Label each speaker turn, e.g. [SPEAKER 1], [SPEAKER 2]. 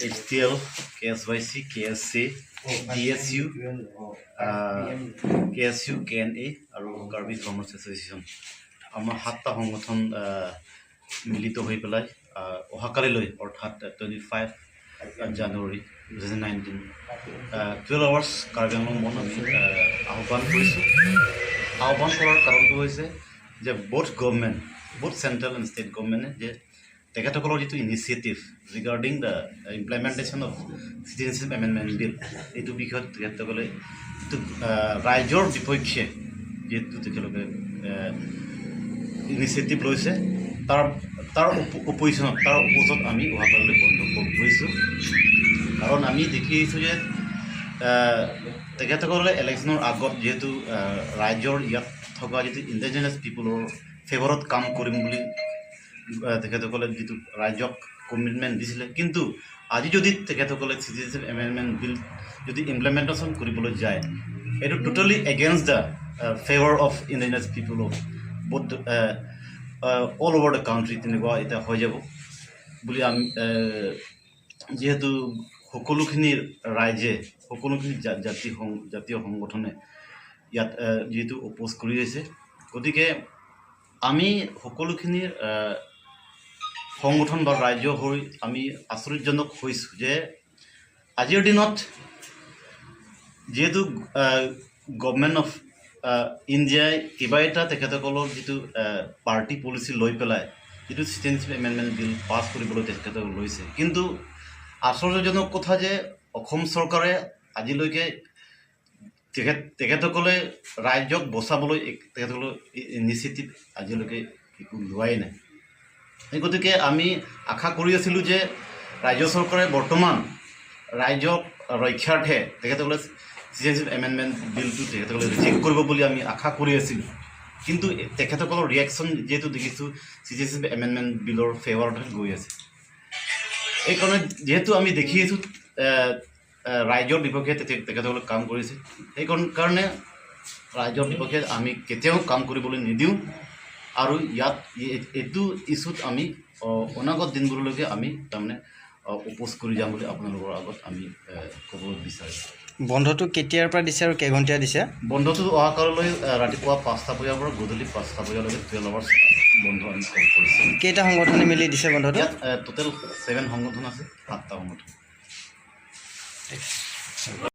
[SPEAKER 1] H T L, K S Y C, K S C, D S U, K S U, K N A আৰু Karbi farmers association, আমাৰ সাতটা সংগঠন মিলিত হৈ পেলাই অহাকালিলৈ, অৰ্থাৎ 25 January 2019, 12 hours Karbi Anglong বন্ধ আমি আহ্বান কৰিছোঁ। আহ্বান কৰাৰ কাৰণটো হৈছে যে both government, both central and state গভমেণ্টে যে তেখেতসকলৰ যিটো initiative regarding the implementation of Citizenship Amendment Bill, এইটো বিষয়ত তেখেতসকলে যিটো ৰাইজৰ বিপক্ষে যিহেতু তেখেতলোকে ইনিচিয়েটিভ লৈছে, তাৰ তাৰ অপজিশ্যনত, তাৰ অপ'জত আমি অহাকালিলৈ বন্ধ কৰিছোঁ। কাৰণ আমি দেখি আহিছোঁ যে তেখেতসকলে ইলেকশ্যনৰ আগত যিহেতু ৰাইজৰ ইয়াত থকা যিটো ইণ্ডিজিনাছ পিপুলৰ ফেভাৰত কাম কৰিম বুলি তেখেতসকলে যিটো ৰাইজক কমিটমেণ্ট দিছিলে, কিন্তু আজি যদি তেখেতসকলে চিটিজেনশ্বিপ এমেণ্ডমেণ্ট বিল যদি ইমপ্লিমেণ্টেশ্যন কৰিবলৈ যায়, এইটো totally against the favour of indigenous people of both all over the country, তেনেকুৱা এতিয়া হৈ যাব বুলি আমি যিহেতু সকলোখিনি ৰাইজে, সকলোখিনি জাতীয় সংগঠনে ইয়াত যিহেতু অপ'জ কৰি আছে, গতিকে আমি সকলোখিনিৰ সংগঠন বা ৰাজ্য হৈ আমি আচৰিতজনক হৈছোঁ যে আজিৰ দিনত যিহেতু গভমেণ্ট অফ ইণ্ডিয়াই কিবা এটা তেখেতসকলৰ যিটো পাৰ্টি পলিচি লৈ পেলাই যিটো চিটিজেনশ্বিপ এমেণ্ডমেণ্ট বিল পাছ কৰিবলৈ তেখেতসকলে লৈছে, কিন্তু আশ্চৰ্যজনক কথা যে অসম চৰকাৰে আজিলৈকে তেখেতসকলে ৰাজ্যক বচাবলৈ তেখেতসকলৰ ইনিচিয়েটিভ আজিলৈকে একো লোৱাই নাই। সেই গতিকে আমি আশা কৰি আছিলোঁ যে ৰাজ্য চৰকাৰে বৰ্তমান ৰাজ্যক ৰক্ষাৰ্থে তেখেতসকলে চিটিজেনশ্বিপ এমেণ্ডমেণ্ট বিলটো তেখেতসকলে ৰিজেক্ট কৰিব বুলি আমি আশা কৰি আছিলোঁ। কিন্তু তেখেতসকলৰ ৰিয়েকশ্যন যিহেতু দেখিছোঁ, চিটিজেনশ্বিপ এমেণ্ডমেণ্ট বিলৰ ফেভাৰতহে গৈ আছে। এইকাৰণে যিহেতু আমি দেখি আছোঁ ৰাইজৰ বিপক্ষে তেখেতসকলে কাম কৰিছে, সেইকাৰণে ৰাইজৰ বিপক্ষে আমি কেতিয়াও কাম কৰিবলৈ নিদিওঁ। আৰু ইয়াত এইটো ইছ্যুত আমি অনাগত দিনবোৰলৈকে আমি তাৰমানে অপ'জ কৰি যাম বুলি আপোনালোকৰ আগত আমি ক'ব বিচাৰিছোঁ।
[SPEAKER 2] বন্ধটো কেতিয়াৰ পৰা দিছে আৰু কেইঘণ্টীয়া দিছে?
[SPEAKER 1] বন্ধটো অহাকালিলৈ ৰাতিপুৱা 5টা বজাৰ পৰা গধূলি 5টা বজালৈকে 12 আৱাৰ্ছ বন্ধ আমি কল কৰিছোঁ।
[SPEAKER 2] কেইটা সংগঠনে মিলি দিছে বন্ধটো?
[SPEAKER 1] ইয়াত টোটেল ছেভেন সংগঠন আছে, সাতটা সংগঠন।